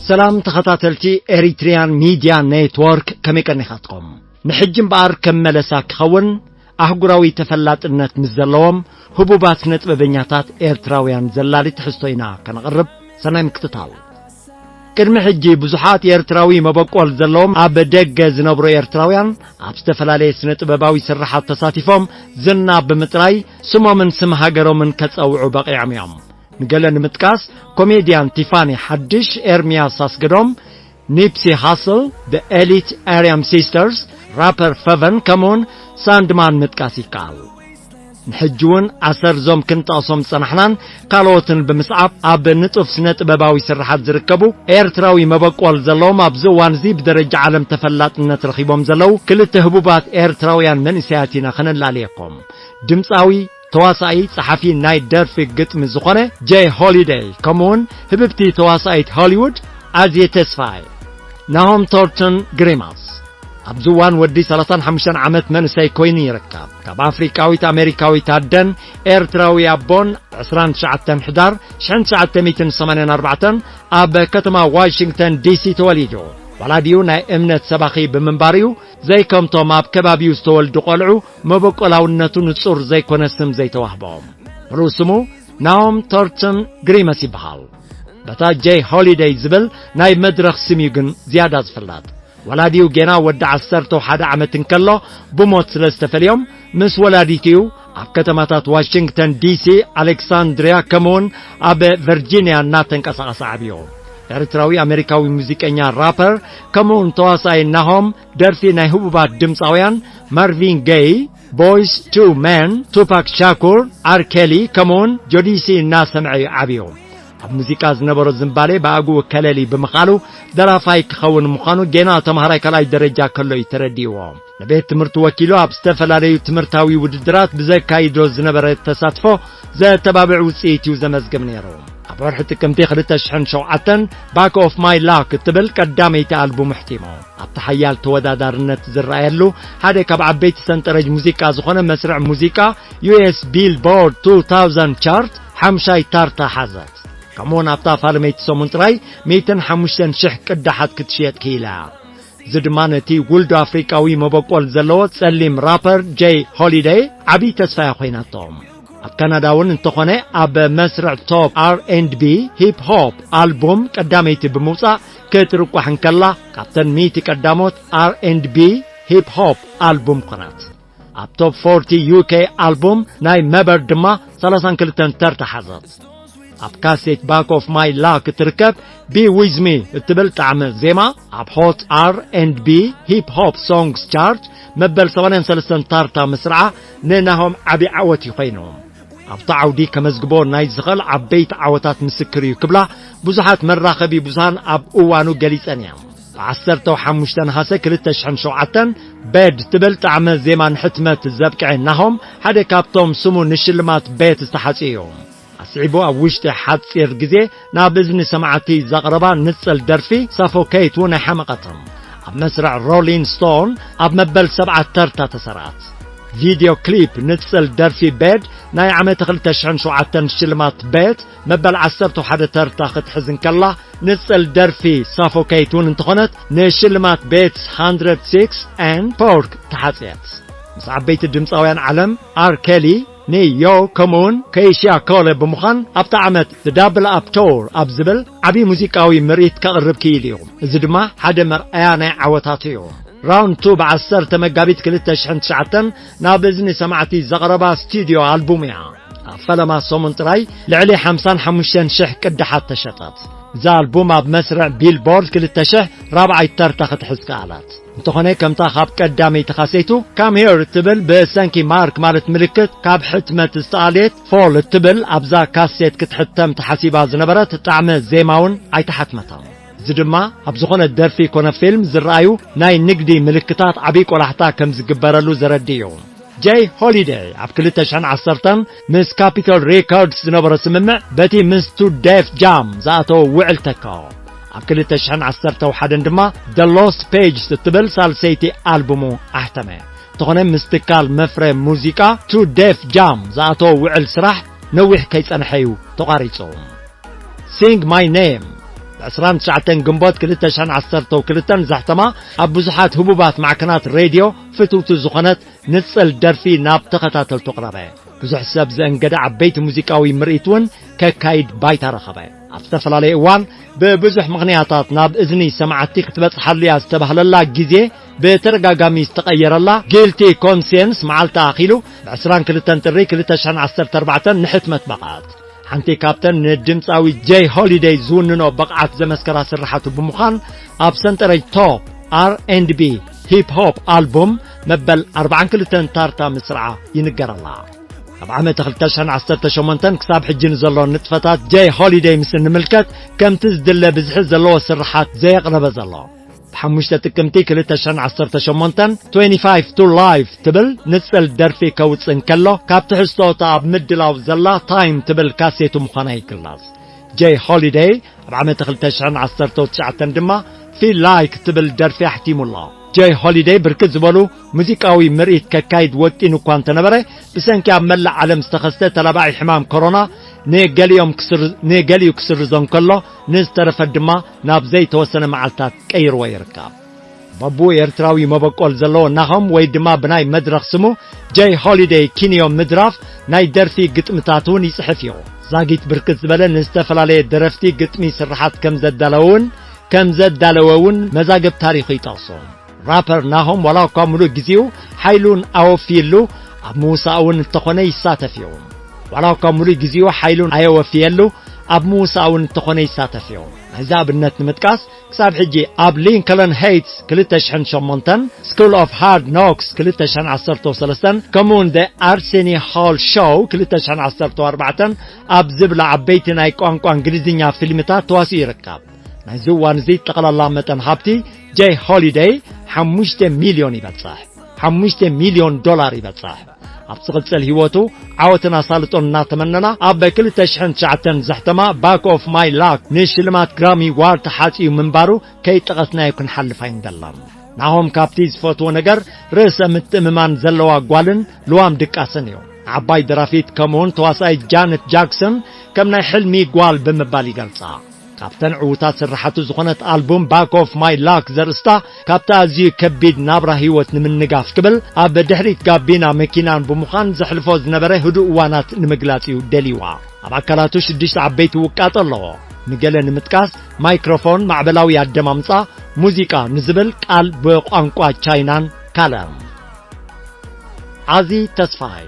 ሰላም ተኸታተልቲ ኤሪትሪያን ሚድያ ኔትወርክ፣ ከመይ ቀኒኻትኩም? ንሕጂ እምበኣር ከም መለሳ ክኸውን፣ ኣህጉራዊ ተፈላጥነት ምስ ዘለዎም ህቡባት ስነጥበበኛታት ኤርትራውያን ዘላሊ ትሕዝቶ ኢና ከነቕርብ። ሰናይ ምክትታል። ቅድሚ ሕጂ ብዙሓት ኤርትራዊ መበቆል ዘለዎም ኣብ ደገ ዝነብሩ ኤርትራውያን ኣብ ዝተፈላለየ ስነጥበባዊ ስርሓት ተሳቲፎም ዝና ብምጥራይ ስሞምን ስም ሃገሮምን ከጸውዑ በቒዖም እዮም። ንገለ ንምጥቃስ፣ ኮሜድያን ቲፋኒ ሓድሽ፣ ኤርሚያስ ኣስገዶም፣ ኒፕሲ ሃስል፣ The Elite Aryam Sisters፣ ራፐር ፈቨን፣ ከምኡውን ሳንድማን ምጥቃስ ይከኣል። ንሕጂ እውን ኣሰር ዞም ክንጠቕሶም ዝጸናሕናን ካልኦትን ብምስዓብ፣ ኣብ ንጡፍ ስነ ጥበባዊ ስርሓት ዝርከቡ ኤርትራዊ መበቆል ዘለዎም ኣብዚ እዋን እዚ ብደረጃ ዓለም ተፈላጥነት ረኺቦም ዘለዉ ክልተ ህቡባት ኤርትራውያን መንእሰያት ኢና ከነላልየኩም። ድምጻዊ፣ ተዋሳኢ፣ ጸሓፊ ናይ ደርፊ ግጥሚ ዝኾነ ጄይ ሆሊደይ፣ ከምኡውን ህብብቲ ተዋሳኢት ሆሊውድ ኣዝየ ተስፋይ። ናሆም ቶርተን ግሪማስ ኣብዚ እዋን ወዲ ሰላሳን ሓሙሽተን ዓመት መንእሰይ ኮይኑ ይርከብ። ካብ ኣፍሪቃዊት ኣሜሪካዊት ኣደን ኤርትራዊ ኣቦን፣ ዕስራን ትሽዓተን ሕዳር ሽሕን ትሽዓተ ሚእትን ሰማንያን ኣርባዕተን ኣብ ከተማ ዋሽንግተን ዲሲ ተወሊዱ። ወላዲኡ ናይ እምነት ሰባኺ ብምንባር እዩ፣ ዘይከምቶም ኣብ ከባቢኡ ዝተወልዱ ቆልዑ መበቆላውነቱ ንጹር ዘይኮነ ስም ዘይተዋህቦ። ምሉእ ስሙ ናሆም ቶርተን ግሪመስ ይበሃል። በታ ጄይ ሆሊደይ ዝብል ናይ መድረኽ ስም እዩ ግን ዝያዳ ዝፍለጥ። ወላዲኡ ጌና ወዲ ዓሰርተ ሓደ ዓመት እንከሎ ብሞት ስለ ዝተፈልዮም፣ ምስ ወላዲትኡ ኣብ ከተማታት ዋሽንግተን ዲሲ፣ ኣሌክሳንድሪያ፣ ከምኡውን ኣብ ቨርጂንያ እናተንቀሳቐሰ ዓብዮ። ኤርትራዊ ኣሜሪካዊ ሙዚቀኛ፣ ራፐር፣ ከምኡውን ተዋሳኢ ናሆም ደርፊ ናይ ህቡባት ድምፃውያን ማርቪን ገይ፣ ቦይስ ቱ መን፣ ቱፓክ ሻኩር፣ ኣር ኬሊ፣ ከምኡውን ጆዲሲ እናሰምዐ እዩ ዓብዮ። ኣብ ሙዚቃ ዝነበሮ ዝንባሌ ብኣግኡ ከለሊ ብምኻሉ፣ ደራፋይ ክኸውን ምዃኑ ጌና ተምሃራይ ካልኣይ ደረጃ ከሎ እዩ ተረዲእዎ። ንቤት ትምህርቱ ወኪሉ ኣብ ዝተፈላለዩ ትምህርታዊ ውድድራት ብዘካይዶ ዝነበረ ተሳትፎ ዘተባብዕ ውፅኢት እዩ ዘመዝግብ ነይሩ። ኣብ ወርሒ ጥቅምቲ ክልተ ሽሕን ሸውዓተን፣ ባክ ኦፍ ማይ ላክ እትብል ቀዳመይቲ ኣልቡም ኣሕቲሙ። ኣብቲ ሓያል ተወዳዳርነት ዝረኣየሉ ሓደ ካብ ዓበይቲ ሰንጠረዥ ሙዚቃ ዝኾነ መስርዕ ሙዚቃ ዩ ኤስ ቢልቦርድ ቱ ታውዘንድ ቻርት ሓምሻይ ታርታ ሓዘት። ከምኡውን ኣብታ ፋለመይቲ ሰሙን ጥራይ ሚእትን ሓሙሽተን ሽሕ ቅዳሓት ክትሽየጥ ክኢላ። እዚ ድማ ነቲ ውልዶ ኣፍሪቃዊ መበቆል ዘለዎ ጸሊም ራፐር ጄይ ሆሊደይ ዓቢ ተስፋ እያ ኮይናቶ። ኣብ ካናዳ እውን እንተኾነ ኣብ መስርዕ ቶፕ ኣር ኤንድ ቢ ሂፕ ሆፕ ኣልቡም ቀዳመይቲ ብምውጻእ ክትርቋሕ እንከላ፣ ካብተን ሚእቲ ቀዳሞት ኣር ኤንድ ቢ ሂፕ ሆፕ ኣልቡም ኮነት። ኣብ ቶፕ ፎርቲ ዩ ኬ ኣልቡም ናይ መበርድ ድማ ሰላሳን ክልተን ተርታ ሓዘት። ኣብ ካሴት ባክ ኦፍ ማይ ላክ እትርከብ ቢ ዊዝ ሚ እትብል ጣዕመ ዜማ፣ ኣብ ሆት ኣር ኤንድ ቢ ሂፕ ሆፕ ሶንግስ ቻርት መበል ሰማንያን ሰለስተን ታርታ ምስርዓ ንናሆም ዓቢ ዓወት እዩ ኮይኑ። ኣብቲ ዓውዲ ከመዝግቦ ናይ ዝኽእል ዓበይቲ ዓወታት ምስክር እዩ ክብላ ብዙሓት መራኸቢ ብዙሃን ኣብ እዋኑ ገሊጸን እየን። ብ ዓሰርተ ሓሙሽተ ነሓሰ ክልተ ሽሕን ሸውዓተን፣ ቤድ ትብል ጣዕመ ዜማ ንሕትመት ዘብቅዐ ናሆም፣ ሓደ ካብቶም ስሙ ንሽልማት ቤት ዝተሓጽዩ እዩ። ኣስዒቡ ኣብ ውሽጢ ሓጺር ግዜ ናብ እዝኒ ሰማዕቲ ዘቕረባ ንጽል ደርፊ ሳፎኬት እውን ኣይሓመቐትን። ኣብ መስርዕ ሮሊንግ ስቶን ኣብ መበል ሰብዓ ተርታ ተሰርዓት። ቪድዮ ክሊፕ ንጽል ደርፊ ቤድ ናይ ዓመት ክልተ ሽሕን ሸውዓተን ሽልማት ቤት መበል ዓሰርተ ሓደ ተርታ ክትሕዝ እንከላ፣ ንጽል ደርፊ ሳፎኬት እውን እንተኾነት፣ ንሽልማት ቤትስ ሃንድረድ ሲክስ ኤንድ ፖርክ ተሓጽየት። ምስ ዓበይቲ ድምጻውያን ዓለም ኣር ኬሊ፣ ኒዮ፣ ከምኡውን ከይሽያ ኮለ ብምዃን ኣብታ ዓመት The Double Up Tour ኣብ ዝብል ዓቢ ሙዚቃዊ ምርኢት ከቕርብ ክኢሉ እዩ። እዚ ድማ ሓደ መርኣያ ናይ ዓወታቱ እዩ። ራውንድ ቱ ብ ዓሰርተ መጋቢት ክልተ ሽሕን ትሽዓተን ናብ እዝኒ ሰማዕቲ ዘቕረባ ስቱድዮ ኣልቡም እያ። ኣብ ፈለማ ሰሙን ጥራይ ልዕሊ ሓምሳን ሓሙሽተን ሽሕ ቅዳሓት ተሸጠት። እዛ ኣልቡም ኣብ መስርዕ ቢልቦርድ ክልተ ሽሕ ራብዓይ ተርታ ክትሕዝ ከኣለት። እንተኾነ፣ ከምታ ካብ ቀዳመይቲ ካሴቱ ካም ሄር እትብል ብሰንኪ ማርክ ማለት ምልክት ካብ ሕትመት ዝተኣልየት፣ ፎል እትብል ኣብዛ ካሴት ክትሕተም ተሓሲባ ዝነበረት ጣዕመ ዜማ እውን ኣይተሓትመታን። እዚ ድማ ኣብ ዝኾነ ደርፊ ኮነ ፊልም ዝረኣዩ ናይ ንግዲ ምልክታት ዓቢ ቆላሕታ ከም ዝግበረሉ ዘረድእ እዩ። ጄይ ሆሊደይ ኣብ ክልተ ሽሕን ዓሰርተን ምስ ካፒቶል ሬኮርድስ ዝነበሮ ስምምዕ በቲ ምስ ቱ ዴፍ ጃም ዝኣተወ ውዕል ተክኦ። ኣብ ክልተ ሽሕን ዓሰርተ ሓደን ድማ The Lost Pages እትብል ሳልሰይቲ ኣልቡሙ ኣሕተመ። እንተኾነ ምስ ትካል መፍረ ሙዚቃ ቱ ዴፍ ጃም ዝኣተወ ውዕል ስራሕ ነዊሕ ከይጸንሐ እዩ ተቋሪጹ። ሲንግ ማይ ኔም ብ29 ግንቦት 2012 ዘሕተማ ኣብ ብዙሓት ህቡባት ማዕከናት ሬድዮ ፍትውቲ ዝኾነት ንጽል ደርፊ ናብ ተኸታተልቱ ኣቕረበ። ብዙሕ ሰብ ዘእንገደ ዓበይቲ ሙዚቃዊ ምርኢት እውን ከካይድ ባይታ ረኸበ። ኣብ ዝተፈላለየ እዋን ብብዙሕ ምኽንያታት ናብ እዝኒ ሰማዕቲ ክትበጽሓሉ እያ ዝተባህለላ ግዜ ብተደጋጋሚ ዝተቐየረላ ጊልቲ ኮንስየንስ መዓልቲ ኣኺሉ ብ22 ጥሪ 2014 ንሕትመት በቓት። ሓንቲ ካብተን ንድምፃዊ ጀይ ሆሊደይ ዝውንኖ ብቕዓት ዘመስከራ ስርሓቱ ብምዃን ኣብ ሰንጠረጅ ቶፕ ኣር ኤንድ ቢ ሂፕ ሆፕ ኣልቡም መበል 42 ታርታ ምስርዓ ይንገረላ። ካብ ዓመት 2018 ክሳብ ሕጂ ንዘሎ ንጥፈታት ጀይ ሆሊደይ ምስ እንምልከት ከምቲ ዝድለ ብዝሒ ዘለዎ ስርሓት ዘየቕረበ ዘሎ። ብ5 ጥቅምቲ 2018 25 to Life ትብል ንጽል ደርፊ ከውጽእ እንከሎ ካብ ትሕዝቶታ ኣብ ምድላው ዘላ ታይም ትብል ካሴቱ ምዃና ይግለጽ። ጀይ ሆሊደይ ኣብ ዓመት 2019 ድማ ፊል ላይክ ትብል ደርፊ ኣሕቲሙ ኣሎ። ጀይ ሆሊደይ ብርክት ዝበሉ ሙዚቃዊ ምርኢት ከካይድ ወጢኑ እኳ እንተነበረ ብሰንኪ ኣብ መላእ ዓለም ዝተኸስተ ተላባዒ ሕማም ኮሮና ንገሊኦም ክስር- ንገሊኡ ክስርዞ እንከሎ ንዝተረፈ ድማ ናብ ዘይተወሰነ መዓልታት ቀይርዎ ይርከብ። በቡ ኤርትራዊ መበቆል ዘለዎ ናሆም ወይ ድማ ብናይ መድረኽ ስሙ ጀይ ሆሊደይ ኪንዮ ምድራፍ ናይ ደርፊ ግጥምታት እውን ይጽሕፍ እዩ። ዛጊት ብርክት ዝበለ ንዝተፈላለየ ደረፍቲ ግጥሚ ስርሓት ከም ዘዳለወ እውን ከም ዘዳለወ እውን መዛግብ ታሪኹ ይጠቕሱ። ራፐር ናሆም ዋላ እኳ ሙሉእ ግዜኡ ሓይሉን ኣወፊየሉ ኣብ ምውሳእ እውን እንተኾነ ይሳተፍ እዩ። ዋላ እኳ ሙሉእ ግዜኡ ሓይሉን ኣየወፊየሉ ኣብ ምውሳእ እውን እንተኾነ ይሳተፍ እዩ። ናይዚ ኣብነት ንምጥቃስ ክሳብ ሕጂ ኣብ ሊንከለን ሄይትስ 2008፣ ስኩል ኦፍ ሃርድ ኖክስ 2013 ከምኡውን ደ ኣርሴኒ ሆል ሾው 2014 ኣብ ዝብላ ዓበይቲ ናይ ቋንቋ እንግሊዝኛ ፊልምታት ተዋሲኡ ይርከብ። ናይዚ እዋን እዚ ጠቕላላ መጠን ሃብቲ ጀይ ሆሊደይ 5 ሚልዮን ይበጽሕ። 5 ሚልዮን ዶላር ይበጽሕ። ኣብ ዝቕጽል ህይወቱ ዓወትን ኣሳልጦን እናተመነና ኣብ 2009 ዘሕተማ ባክ ኦፍ ማይ ላክ ንሽልማት ግራሚ ዋር ተሓጽዩ ምንባሩ ከይጠቐስናዮ ክንሓልፍ ኣይንደለን። ናሆም ካብቲ ዝፈትዎ ነገር ርእሰ ምትእምማን ዘለዋ ጓልን ልዋም ድቃስን እዩ። ዓባይ ደራፊት ከምኡውን ተዋሳኢት ጃነት ጃክሰን ከም ናይ ሕልሚ ጓል ብምባል ይገልጻ። ካብተን ዕዉታት ስርሓቱ ዝኾነት ኣልቡም ባክ ኦፍ ማይ ላክ ዘርእስታ ካብቲ ኣዝዩ ከቢድ ናብራ ህይወት ንምንጋፍ ክብል ኣብ ድሕሪት ጋቢና መኪናን ብምዃን ዘሕልፎ ዝነበረ ህዱእ እዋናት ንምግላጽ እዩ ደልይዋ። ኣብ ኣካላቱ ሽዱሽተ ዓበይቲ ውቃጦ ኣለዎ። ንገለ ንምጥቃስ ማይክሮፎን፣ ማዕበላዊ ኣደማምጻ፣ ሙዚቃ ንዝብል ቃል ብቋንቋ ቻይናን ካልእን። ኣዚ ተስፋይ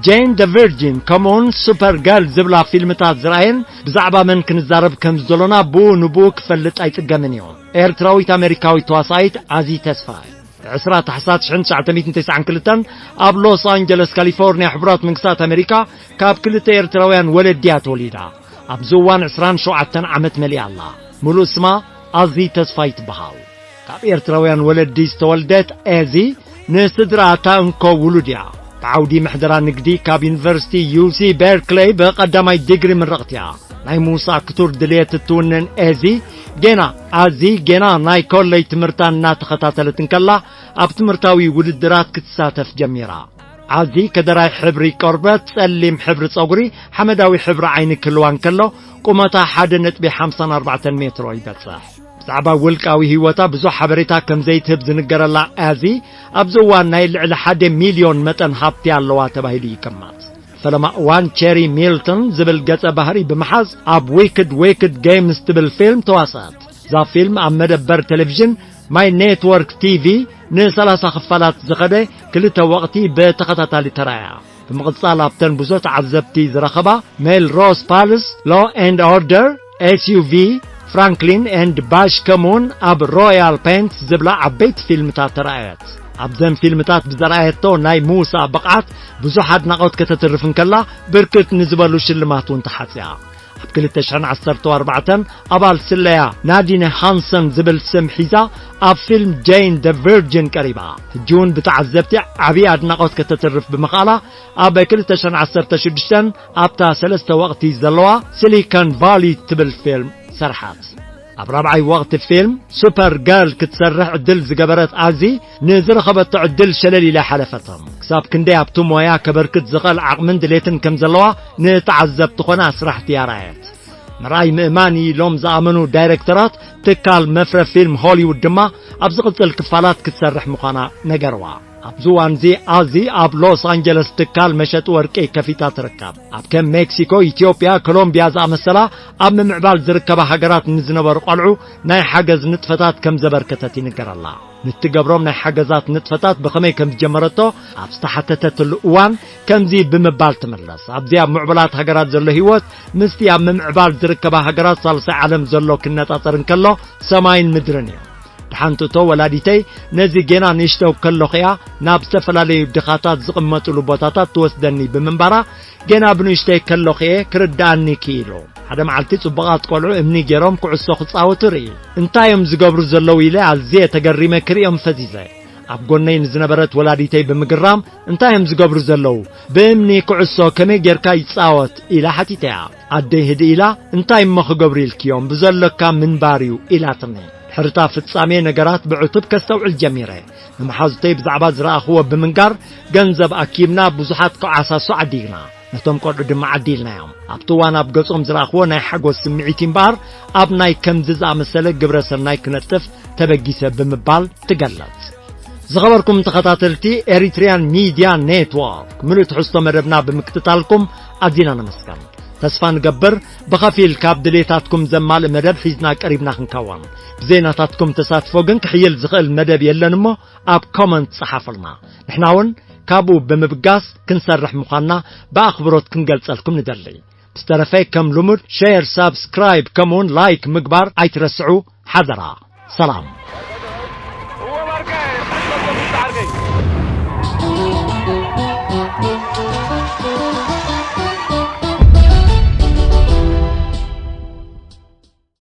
ጄን ደ ቪርጂን ከምኡውን ሱፐር ገርል ዝብላ ፊልምታት ዝረኣየን ብዛዕባ መን ክንዛረብ ከም ዘሎና ብኡ ንብኡ ክፈልጥ ኣይጽገምን እዩ። ኤርትራዊት ኣሜሪካዊት ተዋሳኢት ኣዚ ተስፋይ ብ20 ታሕሳስ 1992 ኣብ ሎስ ኣንጀለስ ካሊፎርኒያ ሕቡራት መንግስታት ኣሜሪካ ካብ ክልተ ኤርትራውያን ወለድያ ተወሊዳ። ኣብዚ እዋን 27 ዓመት መሊኣ ኣላ። ሙሉእ ስማ ኣዚ ተስፋይ ትበሃል። ካብ ኤርትራውያን ወለዲ ዝተወልደት ኤዚ ንስድራኣ እንኮ ውሉድ እያ። ብዓውዲ ምሕደራ ንግዲ ካብ ዩኒቨርሲቲ ዩሲ ቤርክለይ ብቐዳማይ ዲግሪ ምርቕት እያ። ናይ ምውሳእ ክቱር ድልየት እትውንን ኤዚ ጌና ኣዚ ጌና ናይ ኮሌጅ ትምህርታ እናተኸታተለት እንከላ ኣብ ትምህርታዊ ውድድራት ክትሳተፍ ጀሚራ። ኣዚ ከደራይ ሕብሪ ቆርበት፣ ጸሊም ሕብሪ ጸጉሪ፣ ሓመዳዊ ሕብሪ ዓይኒ ክህልዋ እንከሎ ቁመታ 1.54 ሜትሮ ይበጽሕ። ብዛዕባ ውልቃዊ ህይወታ ብዙሕ ሓበሬታ ከም ዘይትህብ ዝንገረላ ኣዚ ኣብዚ እዋን ናይ ልዕሊ ሓደ ሚልዮን መጠን ሃብቲ ኣለዋ ተባሂሉ ይግመት። ፈለማ እዋን ቸሪ ሚልተን ዝብል ገጸ ባህሪ ብምሓዝ ኣብ ዊክድ ዊክድ ጌምስ ትብል ፊልም ተዋሰኣት። እዛ ፊልም ኣብ መደበር ቴሌቪዥን ማይ ኔትወርክ ቲቪ ን30 ክፋላት ዝኸደ ክልተ ወቕቲ ብተኸታታሊ ተራእያ። ብምቕጻል ኣብተን ብዙሕ ተዓዘብቲ ዝረኸባ ሜልሮዝ ፓልስ፣ ሎ ኤንድ ኦርደር፣ ኤስዩቪ፣ ፍራንክሊን ኤንድ ባሽ ከምኡውን ኣብ ሮያል ፔንት ዝብላ ዓበይቲ ፊልምታት ተራእየት። ኣብዘን ፊልምታት ብዘርኣየቶ ናይ ምውሳእ ብቕዓት ብዙሕ ኣድናቖት ከተትርፍ እንከላ ብርክት ንዝበሉ ሽልማት እውን ተሓጽያ። ኣብ 2014 ኣባል ስለያ ናዲነ ሃንሰን ዝብል ስም ሒዛ ኣብ ፊልም ጄን ደ ቪርጅን ቀሪባ። ሕጂ እውን ብተዓዘብቲ ዓብዪ ኣድናቖት ከተትርፍ ብምኽኣላ ኣብ 2016 ኣብታ ሰለስተ ወቕቲ ዘለዋ ሲሊኮን ቫሊ ትብል ፊልም ሰርሓት። ኣብ ራብዓይ ወቕቲ ፊልም ሱፐር ገርል ክትሰርሕ ዕድል ዝገበረት ኣዚ፣ ንዝረኸበቶ ዕድል ሸለል ኢላ ሓለፈቶም። ክሳብ ክንደይ ኣብቲ ሞያ ከበርክት ዝኽእል ዓቕምን ድሌትን ከም ዘለዋ ንተዓዘብቲ ኾነ ኣስራሕቲ ኣርኣየት። ምርኣይ ምእማን እዩ ኢሎም ዝኣመኑ ዳይሬክተራት ትካል መፍረ ፊልም ሆሊውድ ድማ ኣብ ዝቕጽል ክፋላት ክትሰርሕ ምዃና ነገርዋ። ኣብዚ እዋንዚ ኣዚ ኣብ ሎስ ኣንጀለስ ትካል መሸጢ ወርቂ ከፊታ ትርከብ። ኣብ ከም ሜክሲኮ፣ ኢትዮጵያ፣ ኮሎምቢያ ዝኣመሰላ ኣብ ምምዕባል ዝርከባ ሃገራት ንዝነበሩ ቆልዑ ናይ ሓገዝ ንጥፈታት ከም ዘበርከተት ይንገረላ። ንትገብሮም ናይ ሓገዛት ንጥፈታት ብኸመይ ከም ዝጀመረቶ ኣብ ዝተሓተተትሉ እዋን ከምዚ ብምባል ትምለስ። ኣብዚ ኣብ ምዕቡላት ሃገራት ዘሎ ህይወት ምስቲ ኣብ ምምዕባል ዝርከባ ሃገራት ሳልሳይ ዓለም ዘሎ ክነጻጸር እንከሎ ሰማይን ምድርን እዩ። ደሓን ትእቶ ወላዲተይ ነዚ ጌና ንእሽቶ ከለኹ እያ ናብ ዝተፈላለዩ ድኻታት ዝቕመጥሉ ቦታታት ትወስደኒ ብምንባራ፣ ጌና ብንእሽተይ ከለኹ እየ ክርድኣኒ ክኢሉ። ሓደ መዓልቲ ጽቡቓት ቆልዑ እምኒ ገይሮም ኩዕሶ ክጻወቱ ርኢ። እንታይ እዮም ዝገብሩ ዘለዉ ኢለ ኣዝየ ተገሪመ ክርእዮም ፈዚዘ። ኣብ ጎነይ ንዝነበረት ወላዲተይ ብምግራም፣ እንታይ እዮም ዝገብሩ ዘለዉ? ብእምኒ ኩዕሶ ከመይ ጌርካ ይጻወት? ኢላ ሓቲተያ። ኣደይ ህድእ ኢላ፣ እንታይ እሞ ክገብሩ ኢልክዮም? ብዘሎካ ምንባር እዩ ኢላትኒ። ድሕርታ ፍጻሜ ነገራት ብዕቱብ ከስተውዕል ጀሚረ። ንመሓዙተይ ብዛዕባ ዝረኣኽዎ ብምንጋር፣ ገንዘብ ኣኪብና ብዙሓት ከዓሳሶ ዓዲግና። ነቶም ቆልዑ ድማ ዓዲልናዮም። ኣብቲ እዋን ኣብ ገጾም ዝረኣኽዎ ናይ ሓጎስ ስምዒት እምበኣር፣ ኣብ ናይ ከምዚ ዝኣመሰለ ግብረ ሰናይ ክነጥፍ ተበጊሰ ብምባል ትገለጽ። ዝኸበርኩም ተኸታተልቲ ኤሪትሪያን ሚድያ ኔትወርክ፣ ምሉእ ትሕዝቶ መደብና ብምክትታልኩም ኣዚና ነመስገን። ተስፋ ንገብር፣ ብኸፊል ካብ ድሌታትኩም ዘማልእ መደብ ሒዝና ቀሪብና ክንከውን። ብዘይ ናታትኩም ተሳትፎ ግን ክሕይል ዝኽእል መደብ የለን እሞ፣ ኣብ ኮመንት ጸሓፉልና። ንሕና እውን ካብኡ ብምብጋስ ክንሰርሕ ምዃንና ብኣኽብሮት ክንገልጸልኩም ንደሊ። ብዝተረፈ ከም ልሙድ ሼር፣ ሳብስክራይብ ከምኡውን ላይክ ምግባር ኣይትረስዑ። ሓደራ። ሰላም።